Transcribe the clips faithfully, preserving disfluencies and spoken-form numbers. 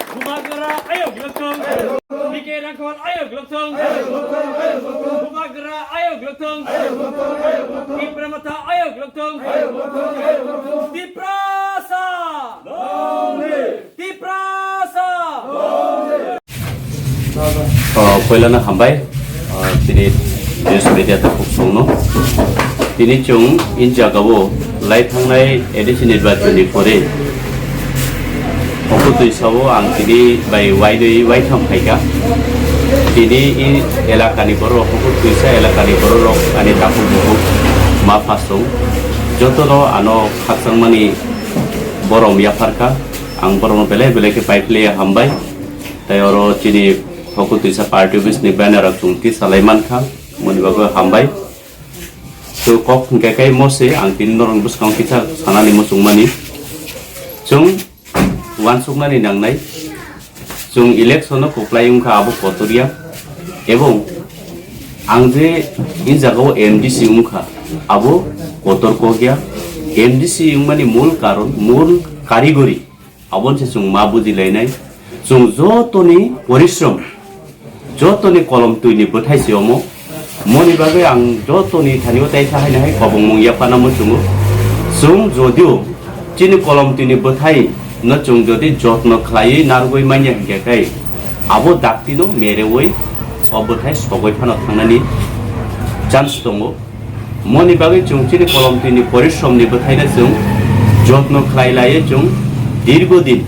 Bubagra ayok lokthong. Bike Rangkhol ayok lokthong. Bubagra ayok lokthong. Tipra Motha ayok lokthong. Tiprasa! Tiprasa! O, poilano hambai, o, tini news media ta kuk songno. Tini chwng in jagao lai thangnai A D C nirbachon ni pore. Hokutwi sao ang tini bai wainwi waitham phaikha. Tini in elakani borok, hokutwisa elakani borok rok ani takhuk bukhuk ma phasong. Jotono ano khakchangmani borom yapharkha. Ang borokno belai belai khe paiphlaiya hambai. Tai oro chini hokutwisa party office ni banner rok chwng tisa lai mankha, moni bagwi hambai. So kok hwnkhe khe mo se ang tini norokni bwskango kisa sanani muchungmani. Chwng uansuknani nangnai. Chwng election o kwplai wngkha abo kotor ya. Ebong ang je in jagao M D C wngkha abo kotor kok ya. M D C wngmani mul karon, mul karigori. Aboni se chwng ma buji lainai. Chwng jotoni porishrom, jotoni kolom twini bwthai se omo. Moni bagwi ang jotoni thani o taisa haino hai kobongmung yaphana muchungo. Chwng jodio chini kolom twini bwthai no chwng jodi jotno khlaiwi narwgwi manya hinkhe kai abo dakti no merewi o bwthai sogwi phano thangnani chance tongo. Moni bagwi chwng chini kolom twini porishrom ni bwthaino chwng jotno khlai laiwi chwng dirgo din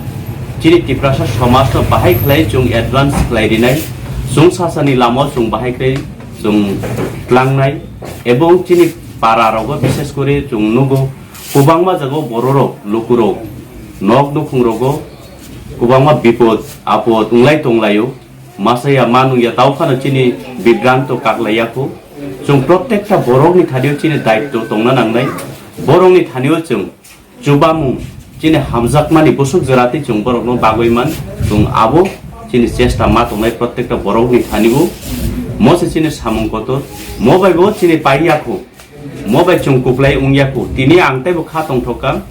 chini Tiprasa somajno bahai khlai chwng advance khlai rinai, chwng sasani lamao chwng bahai khlai chwng tlangnai, ebong chini para rogo bishes kori chwng nugo kwbangma jagao bororok lukurok nok nukhung rogo kwbangma bipod apod wnglai tonglaio. Masa ya ma nung ya tau phano chini bibranto kaklai ya kho. Chwng prottekta borokni thani o chini daitto tongna nangnai. Borokni thani o chwng chubamung chini hamjakmani bwswk jora tei chwng borokno bagwi man. Chwng abo chini chesta ma tongnai prottekta borokni thani o. Mo se chini samung kotor. Mo bai bo chini pai ya kho. Mo bai chwng kwplai wng ya kho. Tini ang teibo kha tongthok kha.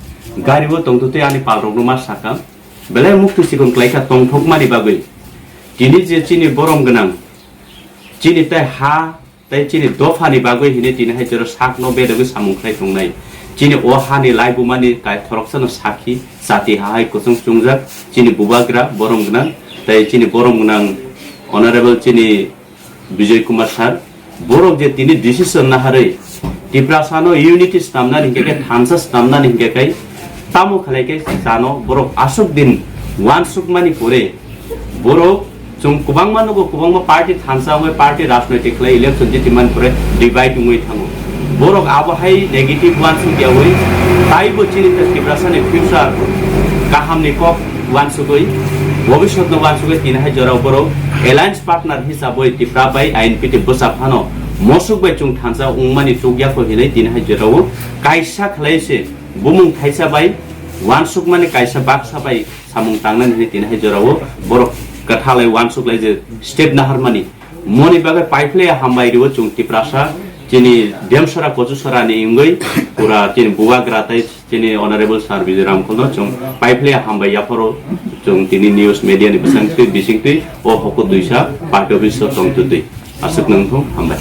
Gari o tongtwtwi ani pal rokno ma sa kha. Belai mukti chikon klai kha tongthokmani bagwi. Tini je chini borom gwnang, chini tei ha tei chini dophani bagwi hwnwi tini hai jora sakno bedagwi samung khlai tongnai. Chini o hani laibumani kai khoroksano sakhi, chati ha hai kwchwng chwngjak, chini bubagra borom gwnang tei chini borom gwnang Honorable chini Bijoy Kumar sir, borok je tini decision naharwi Tiprasano unity snamnani hinkhe khe thansa snamnani hinkhe khe tamo khlai khe chano borok aswk din uansukmani pore borok chwng kwbangma nugo, kwbangma party thansa wngwi party rajnoitik khlai election jitimani pore divide wngwi thango. Borok abo hai negative uansuk yawi taibo chini Tiprasani future kahamni kok uansugwi, bobiswtno uansugwi tini hai jorao borok alliance partner hisabwi Tipra bai I N P T bwsa phano mosuk bai chwng thansa wngmani chukya kho hinwi tini hai jorao kaisa khlai se bumung thaisa bai uansukmani kaisa baksa bai samung tangnani hinwi tini hai jorao borok kwthalai uansuk lai je step naharmani. Moni bagwi paiphlaiya hambai rio chwng Tiprasa chini Demsora Kochusora ni wngwi pura chini bubagra tei chini Honorable Sir Bijoy Ramkholno chwng paiphlaiya hambai yapharo chwng tini news media ni bwsangtwi bisingtwi o hoko twisa party office o tongtwtwi aswk nangthung hambai.